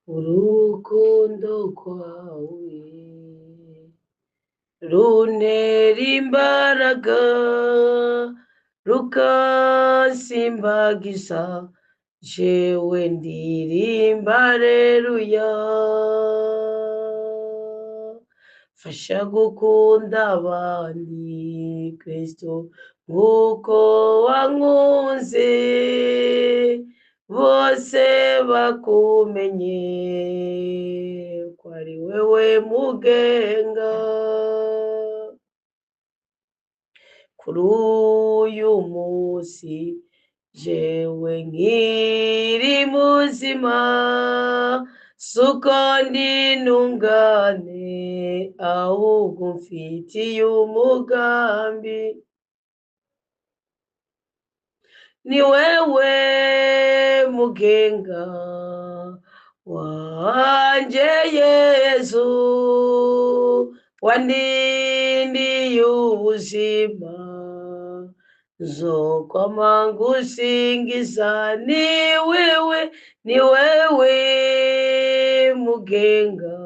Urukundo rwawe runtera imbaraga, rukansimbagiza, jewe ndirimba haleluya. Fasha gukunda abandi Kristo nk'uko wankunze, bose bakumenye ko ari wewe mugenga. Kuri uyu munsi jewe nkiri muzima, suko ndi intungane, ahubwo mfitiye umugambi. Ni wewe mugenga wanje Yezu, wandindiye ubuzima, nzokwama ngusingiza. Ni wewe, ni wewe mugenga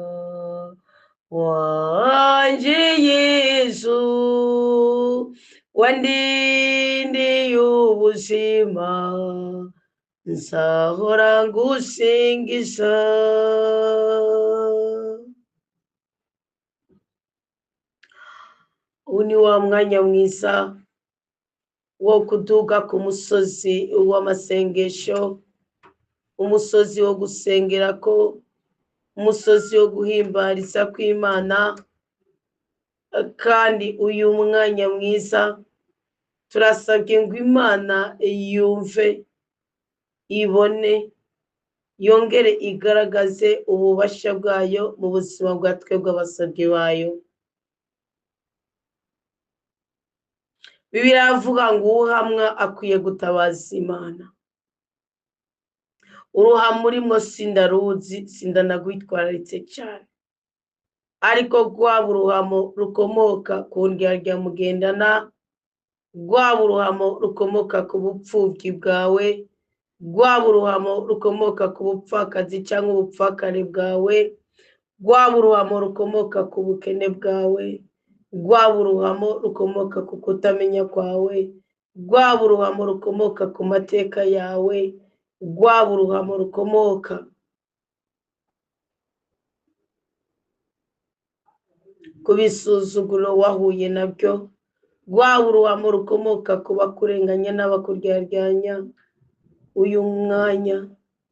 wanje Yezu, wandindiye ubuzima, nzahora ngusingiza. Uyu ni wa mwanya mwiza wo kuduga ku musozi w'amasengesho, umusozi wo gusengerako, umusozi wo guhimbariza kw'Imana. Kandi uyu mwanya mwiza turasabye ngo Imana yumve, ibone, yongere igaragaze ububasha bwayo mu buzima bwa twebwe abasabyi bayo. Bibiliya iravuga ngo uhamwa akwiye gutabaza Imana. Uruhamo urimo sindaruzi, sindanagwitwararitse cyane, ariko rwaba uruhamo rukomoka ku ndyarya mugendana, rwaba uruhamo rukomoka ku bupfubyi bwawe, rwaba uruhamo rukomoka ku bupfakazi cyangwa ubupfakare bwawe, rwaba uruhamo rukomoka ku bukene bwawe, rwaba uruhamo rukomoka ku kutamenya kwawe, rwaba uruhamo rukomoka ku mateka yawe, rwaba uruhamo rukomoka ku bisuzuguro wahuye nabyo, rwaba uruhamo rukomoka ku bakurenganya n'abakuryaryanya. Uyu mwanya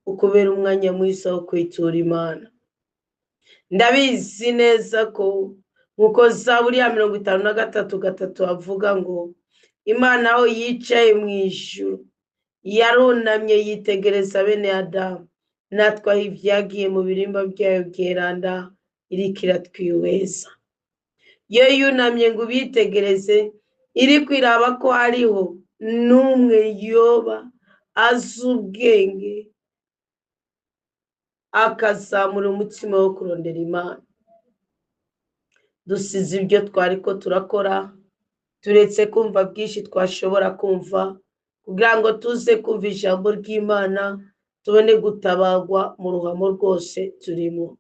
ukubera umwanya mwiza wo kwitura Imana. Ndabizi neza ko nkuko Zaburi ya 53:3 avuga ngo Imana aho yicaye mu ijuru yarunamye yitegereza bene Adamu, natwe aho ibyagiye mu birimba byayo byeranda iriko iratwihweza. Iyo yunamye ngo ubitegereze, iri kwiraba ko hariho n'umwe yoba azi ubwenge akazamura umutima wo kurondera Imana. Dusize ibyo twariko turakora, turetse kumva byinshi twashobora kumva, kugira ngo tuze kumva ijambo ry'Imana, tubone gutabagwa mu ruhamo rwose turimo.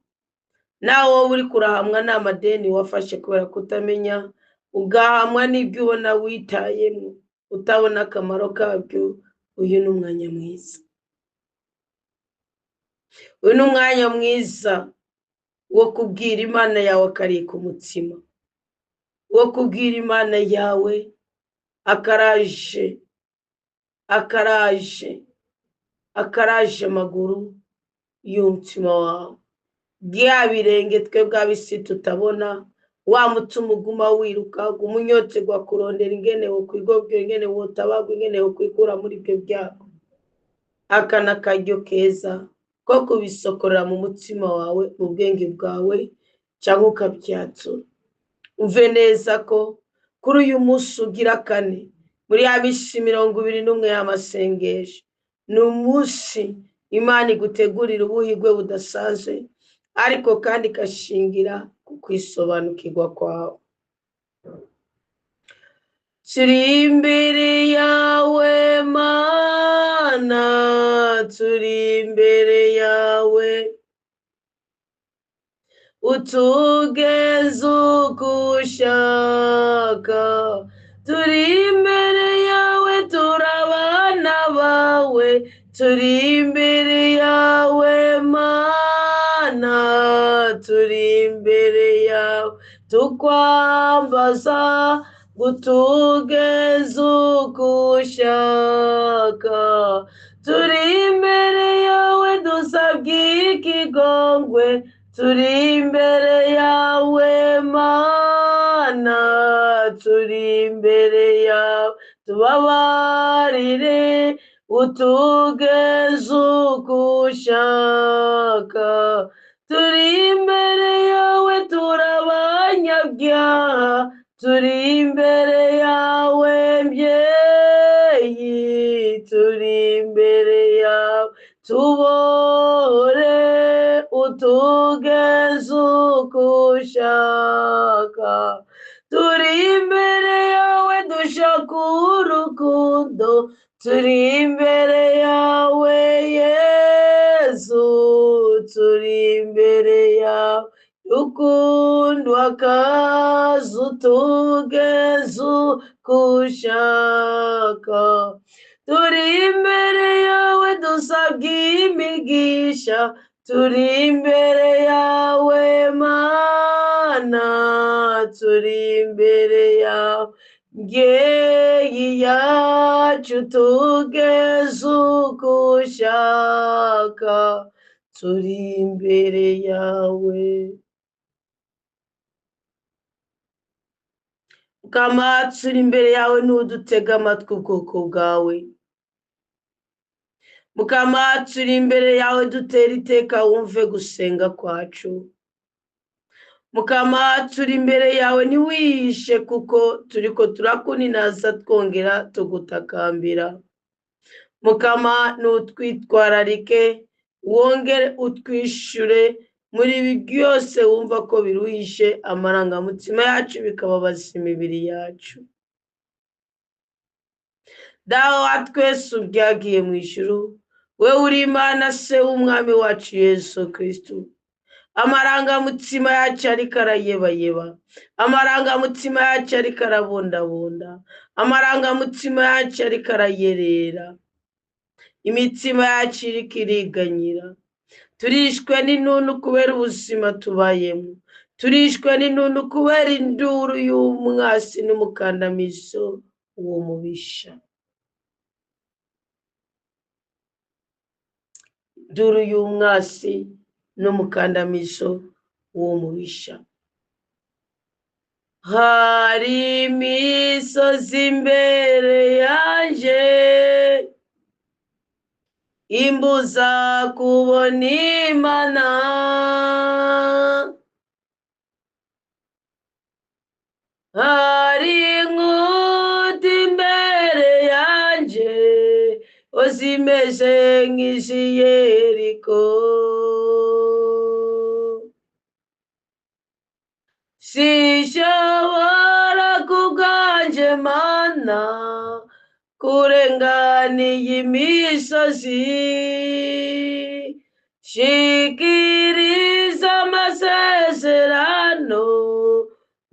Nawe wowe uri kurahamwa n'amadeni wafashe kubera kutamenya, ugahamwa n'ibyo ubona witayemo utabona akamaro kabyo, uyu ni umwanya mwiza. Uyu ni umwanya mwiza wo kubwira Imana yawe akarika umutima, wo kubwira Imana yawe akaraje, akaraje, akaraje amaguru y'umutima wawe. Bya birenge twebwe ab'isi tutabona, wa mutima uguma wiruka, umunyoterwa kurondera ingene wokwigobwa, ingene wotabagwa, ingene wokwikura muri ibyo byago. Aka ni akaryo keza ko kubisokorera mu mutima wawe, mu bwenge bwawe, cyangwa ukabyatura. Umve neza ko kuri uyu munsi ugira kane muri ya minsi 21 y'amasengesho, ni umunsi Imana igutegurira ubuhigwe budasanzwe, ariko kandi igashingira ku kwisobanukirwa kwawe. Turi imbere yawe Mana, turi imbere yawe, Utugeze uko ushaka. Turi imbere yawe, turi abana bawe, turi imbere yawe Mana, turi imbere yawe tukwambaza gutugeze uko ushaka. Turi imbere yawe dusabye ikigongwe, turi imbere yawe Mana, turi imbere yawe tubabarire utugeze uko ushaka. Turi imbere yawe turi abanyabyaha, turi imbere yawe mbyeyi, turi imbere yawe tubore utugeze uko ushaka. Turi imbere yawe dushaka urukundo, turi imbere yawe Yezu, turi imbere yawe ukundwa kazi utugeze uko ushaka. Turi imbere yawe dusabye imigisha, turi imbere yawe Mana, turi imbere yawe mbyeyi yacu tugeze uko ushaka, turi imbere yawe. Mukama, turi imbere yawe ntudutege amatwi ubwoko bwawe. Mukama, turi imbere yawe dutera iteka wumve gusenga kwacu. Mukama, turi imbere yawe ntiwihishe kuko turiko turakuninaza twongera tugutakambira. Mukama, nutwitwararike wongere utwishure muri ibi byose wumva ko biruhishe amarangamutima yacu bikababaza imibiri yacu. Dawe wa twese ubyagiye mu ijuru, we uri Imana se w'umwami wacu Yesu Kristo. Amarangamutima yacu ariko arayebayeba, amarangamutima yacu ariko arabundabunda, amarangamutima yacu ariko arayerera, imitima yacu iriko iriganyira. Turishwe n'intuntu kubera ubuzima tubayemo, turishwe n'intuntu kubera induru y'umwasi n'umukandamizo uwo mubisha. Induru y'umwasi n'umukandamizo w'uwo mubisha. Hari imisozi imbere yanje imbuza kubona Imana, hari inkuta imbere yanje zimeze nk'izi Yeriko. Sinshobora kubwanje Mana kurengana iyi misozi, shikiriza amasezerano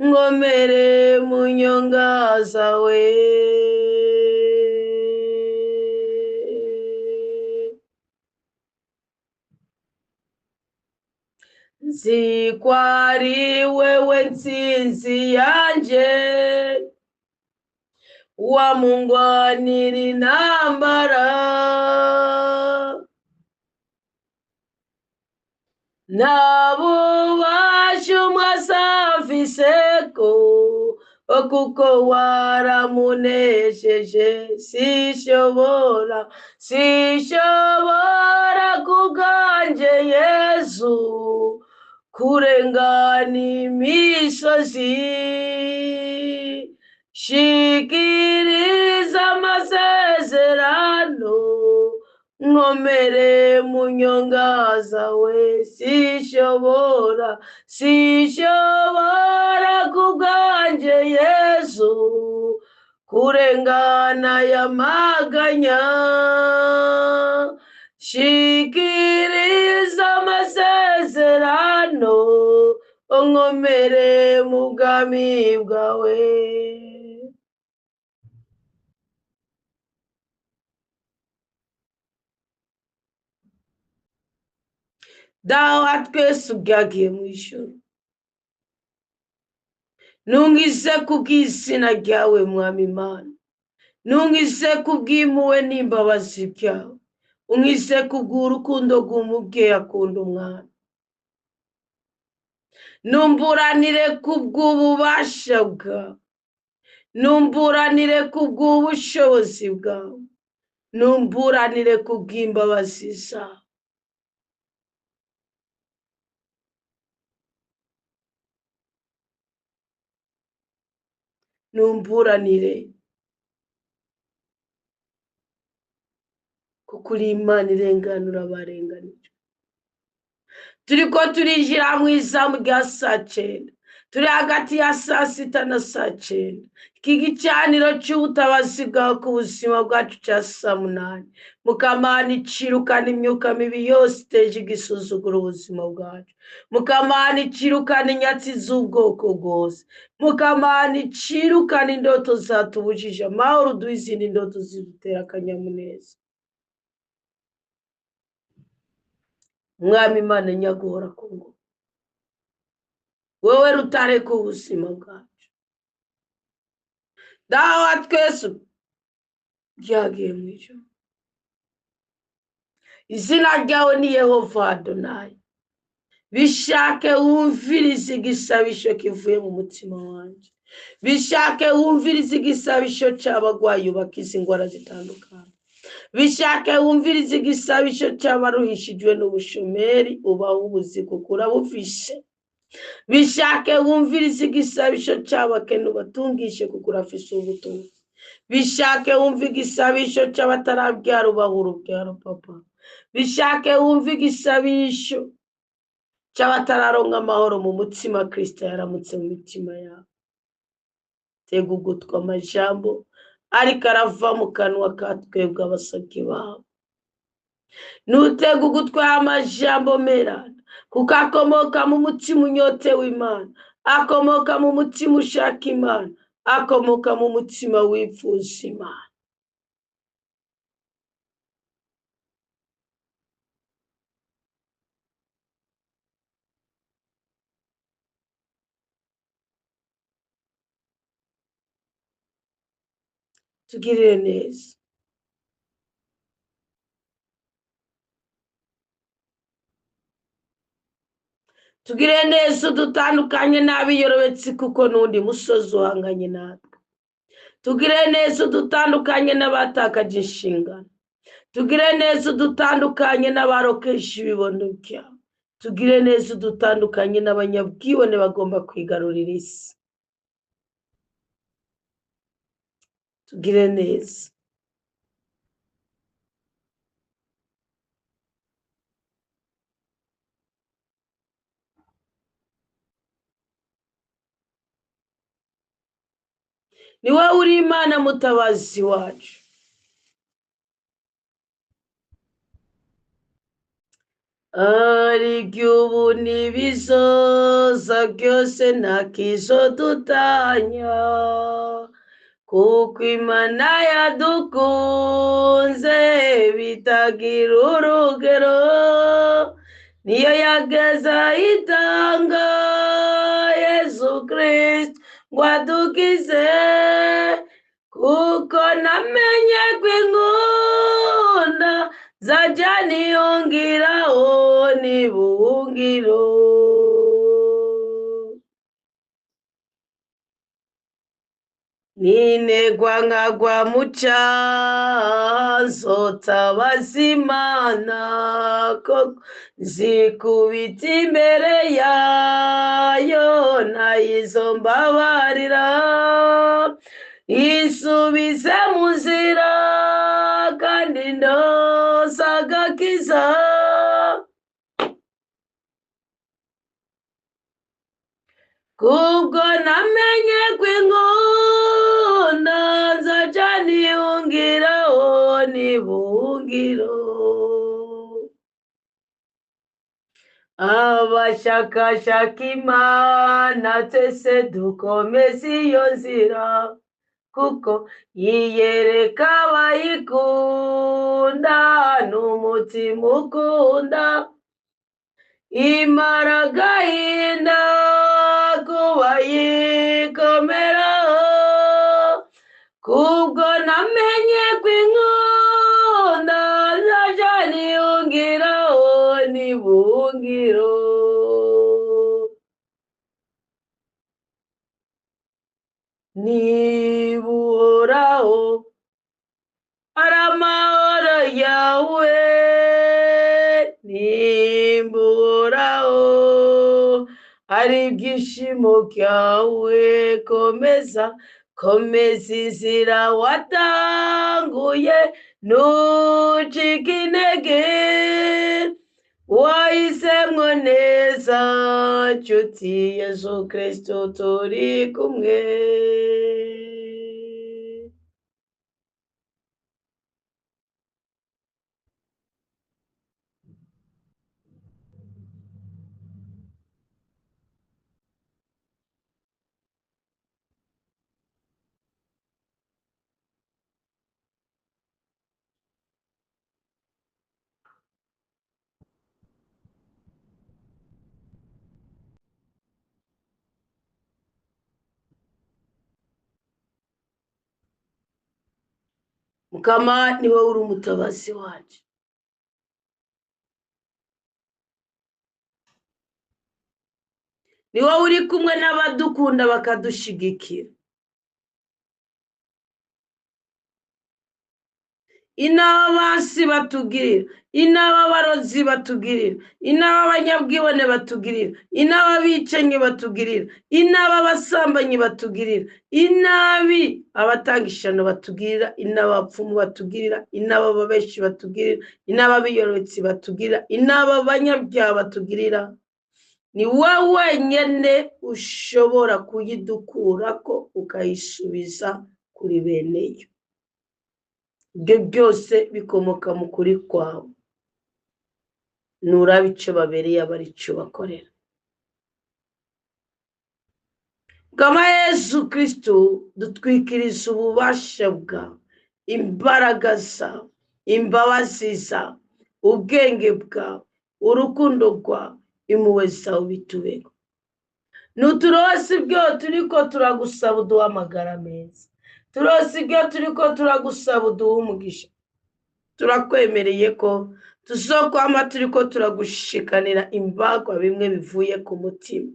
nkomere mu nyonga zawe. Nzi ko ari wewe ntsinzi yanje, wamungwanira intambara, nta bubasha umwasi afiseko, kuko waramunesheje. Sinshobora, sinshobora kubwanje Yezu kurengana imisozi, shikiriza amasezerano nkomere mu nyonga zawe. Sinshobora, sinshobora kubwanje Yezu kurengana aya maganya, shikiriza amasezerano nkomere mu bwami bwawe. Dawa twese ubwagiye mu ijuru, ntungize kubw'izina ryawe Mwami Imana, ntungize kubw'impuhwe n'imbabazi byawe, unkize kubw'urukundo rw'umubyeyi akunda umwana, numburanire kubw'ububasha bwawe, numburanire kubw'ubushobozi bwawe, numburanire kubw'imbabazi zawe. Numburanire kuko uri Imana irenganura abarenganijwe. Turiko turinjira mu izamu rya saa 9, turi hagati ya saa 6 na saa 9. Iki gicaniro cy'ubutabazi bwawe ku buzima bwacu cya saa 8, Mukamana icirukana imyuka mibi yose iteje igisuzuguro ubuzima bwacu, Mukamana icirukana inyatsi z'ubwoko bwose, Mukamana icirukana indoto zatubujije amahoro, uduhe izindi ndoto zidutera akanyamuneza. Mwami Imana nyaguhora ku ngoma, wowe rutare ku buzima bwacu, Dawa twese byagiye mu ijuru, izina ryawe ni Yehova Adonayi. Bishake wumvirize igisabisho kivuye mu mutima wanjye, bishake wumvirize igisabisho cy'abagwayi bakize indwara zitandukanye, bishake wumvirize igisabisho cy'abaruhishijwe n'ubushomeri ubaho ubuzima kuko urabufishe, bishake wumvirize igisabisho cy'abakene ubatungishe kuko urafise ubutunzi, bishake wumve igisabisho cy'abatarabyara ubaha urubyaro papa, bishake wumve igisabisho cy'abatararonka amahoro mu mutima Kristo yaramutse mu mitima yabo. Tega ugutwi amajambo ariko arava mu kanwa ka twebwe abasabyi bawe, nutega ugutwi amajambo merana, kuko akomoka mu mutima unyotewe Imana, akomoka mu mutima ushaka Imana, akomoka mu mutima wifuza Imana. Tugirire neza. Tugirire neza udutandukanye n'abiyorobetsi kuko n'undi musozi uhanganye natwe. Tugirire neza udutandukanye n'abatakaje inshingano. Tugirire neza udutandukanye n'abarokeje ibibondo byabo. Tugirire neza udutandukanye n'abanyabwibone bagomba kwigarurira isi. Tugirire neza. Ni wowe uri Imana mutabazi wacu. Ariko ubu n'ibizoza byose nta kizodutanya, kuko Imana yadukunze bitagira urugero, niyo yageza itanga Yesu Kristo ngo adukize, kuko namenye ko inkunda zajya niyongeraho n'ubuhungiro. Ninegwa nkagwa mu cyazo tabaza Imana, koko nzikubita imbere yayo nayizo mbabarira, isubize mu nzira kandi ndoza agakiza. Kubwo namenye ko inkunda nzajya niyongeraho n'ubuhungiro. Abashakashaka Imana twese dukomeze iyo nzira, kuko yiyereka abayikunda n'umutima ukunda. Imara agahinda kubayikomeraho, kubwo namenye ko inkunda nzaja niyungiraho n'ibungiro. Niba Uhoraho ari amahoro yawe, nimba Uhoraho ari ibyishimo byawe, komeza komeza inzira watanguye, ntucike intege, wahisemo neza nshuti Yesu Kristo turi kumwe. Mukama ni wowe uri umutabazi wacu. Ni wowe uri kumwe n'abadukunda bakadushigikira. Inaba abansi batugirira, inaba abarozi batugirira, inaba abanyabwibone batugirira, inaba abicanyi batugirira, inaba abasambanyi batugirira, inabi abatanga ishano batugirira, inaba abapfumu batugirira, inaba ababeshi batugirira, inaba abiyorobetsi batugirira, inaba abanyabyaha batugirira. Ni wowe wenyine ushobora kuyidukurako ukayisubiza kuri bene yo. Ibyo byose bikomoka mu kuri kwawe. Nuraba icyo babereye aba ari cyo bakorera. Bwama Yesu Kristo dutwikiriza ububasha bwawe, imbaraga zawe, imbabazi zawe, ubwenge bwawe, urukundo rwawe, impuhwe zawe bitubeko. Nuturose ibyo turiko turagusaba uduhe amagara meza. Turose ibyo turiko turagusaba uduhe umugisha. Turakwemereye ko tuzokwama turiko turagushikanira imbagwa bimwe bivuye ku mutima.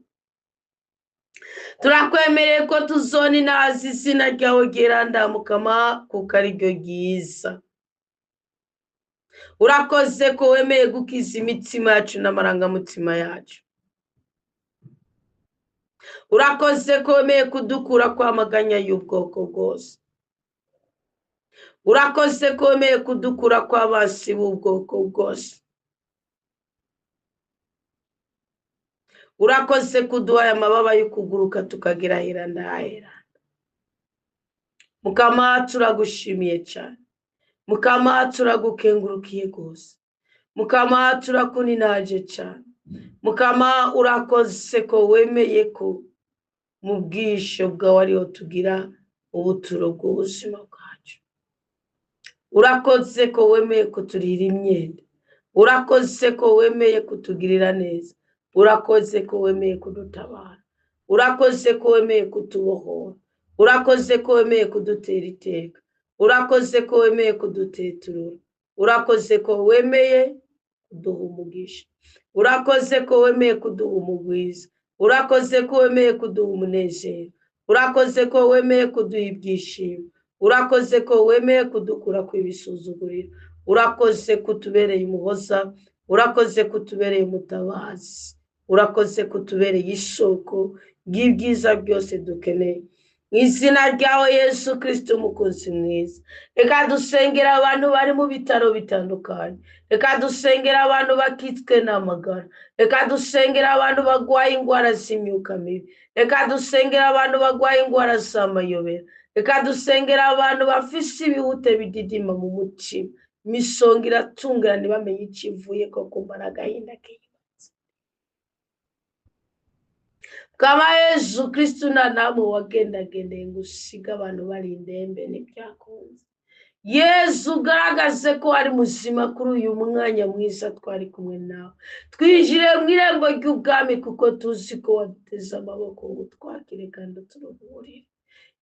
Turakwemereye ko tuzona inazi izina ryawe ryeranda Mukama, kuko ari ryo ryiza. Urakoze ko wemeye gukiza imitima yacu n'amarangamutima yacu. Urakoze ko wemeye kudukura kwamaganya y'ubwoko bwose. Urakoze ko wemeye kudukura kw'abasi b'ubwoko bwose. Urakoze kuduha aya mababa y'ukuguruka tukagira ahera ndahera. Mukama turagushimiye cyane. Mukama turagukengurukiye rwose. Mukama turakuninaje cyane. Mukama urakoze ko wemeye ko mu bwisho bwawe ariho tugira ubuturo bw'ubuzima bwacu. Urakoze ko wemeye kuturira imyenda. Urakoze ko wemeye kutugirira neza. Urakoze ko wemeye kudutabara. Urakoze ko wemeye kutubohora. Urakoze ko wemeye kudutera iteka. Urakoze ko wemeye kuduteturura. Urakoze ko wemeye kuduha umugisha. Urakoze ko wemeye kuduha umugwiza. Urakoze ko wemeye kuduha umunezero. Urakoze ko wemeye kuduha ibyishimo. Urakoze ko wemeye kudukura ku ibisuzuguriro. Urakoze kutubereye umuhoza. Urakoze kutubereye umutabazi. Urakoze kutubereye isoko ry'ibyiza byose dukeneye. Mu izina ryawe Yesu Kristo umukunzi mwiza, reka dusengera abantu bari mu bitaro bitandukanye. Reka dusengera abantu bakitswe n'amagara. Reka dusengera abantu bagwaye indwara z'imyuka mibi. Reka dusengera abantu bagwaye indwara z'amayobera. Reka dusengera abantu bafise ibihute bididima mu mutima. Imisonga iratungana ntibamenye icyo ivuye ko kumara agahinda k'ibanze. Kama Yezu Kristu nta namwe wagendagendeye ngo usige abantu bari indembe, ntibyakunze. Yezu ugaragaze ko ari muzima kuri uyu mwanya mwiza twari kumwe nawe. Twinjire mu irembo ry'ubwami kuko tuzi ko waduteze amaboko ngo twakire kandi uturuhurire.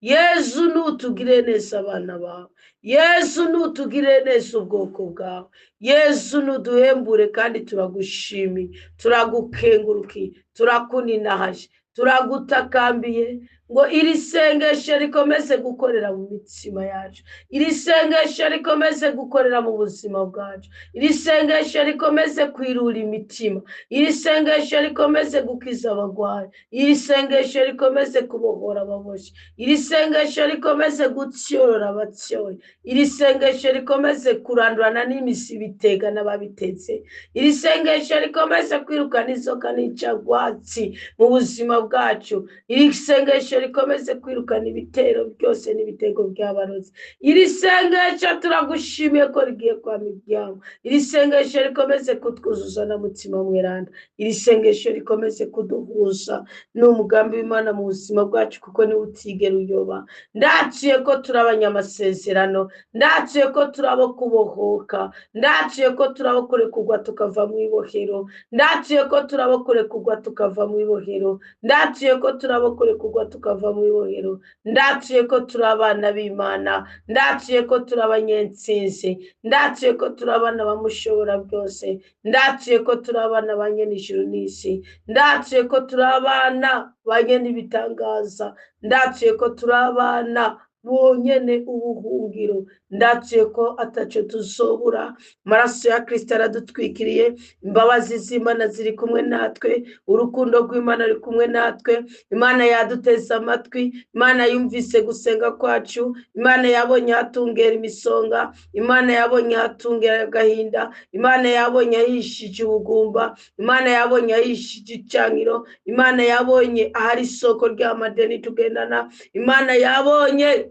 Yezu nutugire neza abana bawe, Yezu nutugire neza ubwoko bwawe, Yezu nuduhembure kandi turagushimiye, turagukengurukiye, turakuninahaje, turagutakambiye ngo iri sengesho rikomeze gukorera mu mitima yacu, iri sengesho rikomeze gukorera mu buzima bwacu, iri sengesho rikomeze kwirura imitima, iri sengesho rikomeze gukiza abagwayi, iri sengesho rikomeze kubohora ababoshye, iri sengesho rikomeze gutyorora abatyoye, iri sengesho rikomeze kurandurana n'imisi bitega n'ababitetse, iri sengesho rikomeze kwirukana inzoka n'incagwatsi mu buzima bwacu, iri sengesho rikomeze kwirukana ibitero byose n'ibitego by'abarozi. Iri sengesho turagushimiye ko rigiye kwa miryango, iri sengesho rikomeze kutwuzuza na mutima mweranda, iri sengesho rikomeze kuduhuza n'umugambi w'Imana mu buzima bwacu kuko niwe utigera uyoba. Ndaciye ko turi abanyamasezerano, ndaciye ko turabo kubohoka, ndaciye ko turabo kurekurwa tukava mu ibohero, ndaciye ko turabo kurekurwa tukava mu ibohero, ndaciye ko turabo kurekurwa tukava mu ibohero, ndaciye ko turi abana b'Imana, ndaciye ko turi abanyentsinzi, ndaciye ko turi abana bamushobora byose, ndaciye ko turi abana ba nyenijuru n'isi, ndaciye ko turi abana ba nyen'ibitangaza, ndaciye ko turi abana bonyene ubuhungiro, ndaciye ko ataco tuzobura. Amaraso ya Kristo aradutwikiriye, imbabazi z'Imana ziri kumwe natwe, urukundo rw'Imana ruri kumwe natwe, Imana yaduteze amatwi, Imana yumvise gusenga kwacu, Imana yabonye hatungera imisonga, Imana yabonye hatungera agahinda, Imana yabonye ahishije ubugumba, Imana yabonye ahishije icankiro, Imana yabonye ahari isoko ry'amadeni tugendana, Imana yabonye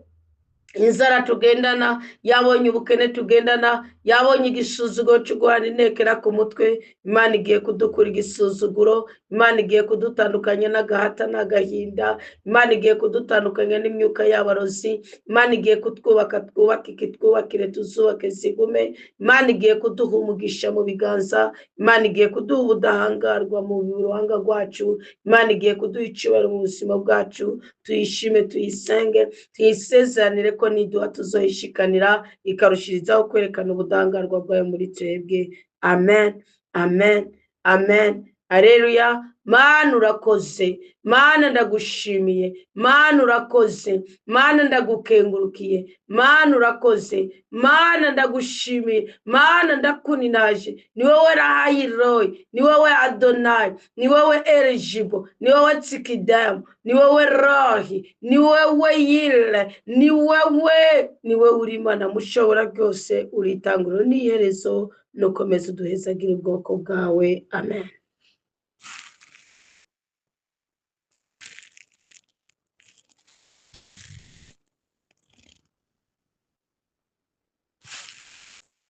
inzara tugendana, yabonye ubukene tugendana, yabonye igisuzuguro cyo guhana intekera ku mutwe. Imana igiye kudukura igisuzuguro, Imana igiye kudutandukanya n'agahata n'agahinda, Imana igiye kudutandukanya n'imyuka y'abarozi, Imana igiye kutwubaka twubake ikitwubakire tuzubake zigume, Imana igiye kuduha umugisha mu biganza, Imana igiye kuduha ubudahangarwa mu ruhanga rwacu, Imana igiye kuduha icyubahiro mu buzima bwacu. Tuyishime, tuyisenge, tuyisezeranire ko niduha tuzoyishikanira, ikarushirizaho kwerekana ubudahangarwa bwayo muri twebwe. Amen, amen, amen. Haleluya. Mana urakoze, Mana ndagushimiye, Mana urakoze, Mana ndagukengurukiye, Mana urakoze, Mana ndagushimiye, Mana ndakuninaje. Ni wowe Rahayiroi, ni wowe Adonai, ni wowe Elijibo, ni wowe Tsikidamu, ni wowe Rohi, ni wowe Yire, ni wowe uri Imana mushobora byose, uri itanguriro n'iherezo, nukomeza uduhezagire ubwoko bwawe. Amen.